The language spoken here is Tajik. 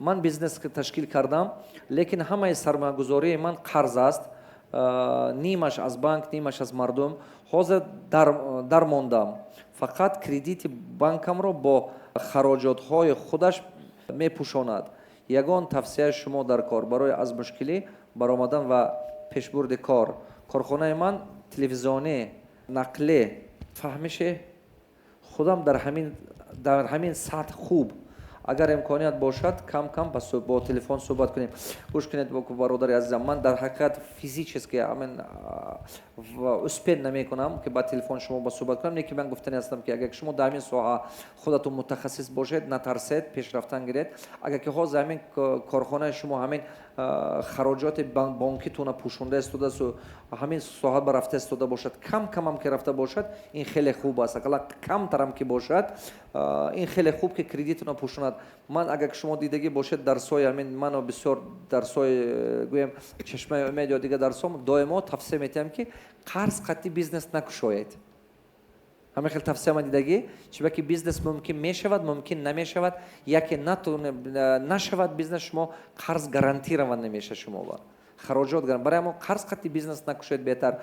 Ман бизнес ташкил кардам, лекин ҳамаи сармоягузории ман қарз аст, нимаш аз банк, нимаш аз мардум. Ҳозир дармондам, фақат кредити банкамро бо хароҷотҳои худаш мепӯшонад. Ягон тавсияи шумо дар кор барои аз мушкилӣ баромадан ва пешбурди кор. Корхонаи ман телевизионӣ нақле. Фаҳмиши худам дар ҳамин сатҳ хуб. Агар имконият бошад, кам кам бо телефон суҳбат кунем. Гӯш кунед, бародари азизам, ман дар ҳақиқат физически ҳамин успеть намекунам, ки ба телефон шумо ба суҳбат кунам. Лекин ман гуфтани ҳастам, ки агар шумо дар ҳамин соҳа худатон мутахассис бошед, натарсед, пешрафтан гиред. Агар ки ҳозир ҳамин корхонаи шумо ҳамин хароҷоти бонкитона пӯшонда истодасту ҳамин соҳа ба рафта истода бошад, кам камам ки рафта бошад, ин хеле хуб аст. Ақалла камтарам ки бошад, ин хеле хуб, ки кредитона пӯшонад. Ман, агар шумо дидагӣ бошед дарсҳои ҳамин ману, бисёр дарсҳои, гӯем, «Чашмаи умед» ё дигар дарсҳо, доимо тавсия метиҳам, ки қарз қатъи бизнес накушоед. Ҳамин хел тавсия ман дидагӣ. Чунки бизнес мумкин мешавад, мумкин намешавад. Яке нашавад бизнес, шумо қарз гарантирован намешавад, шумо хароҷот. Барои ҳамон қарз қатъи бизнес накушоед беҳтар.